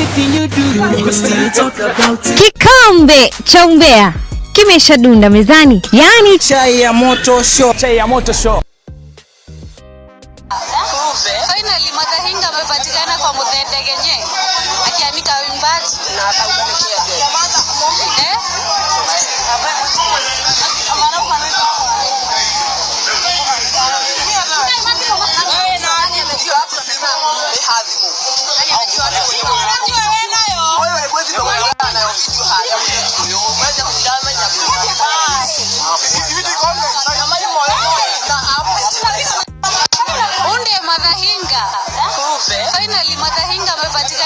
Anything you do, we still talk about it. Kikombe cha umbea kimeshadunda mezani, yaani Chai ya moto show. Chai ya moto show. Finally Mother amepatikana kwa Muthende genye akianika wimbaji, eh? Unde Mother Hinga. Finally Mother Hinga amepatikana.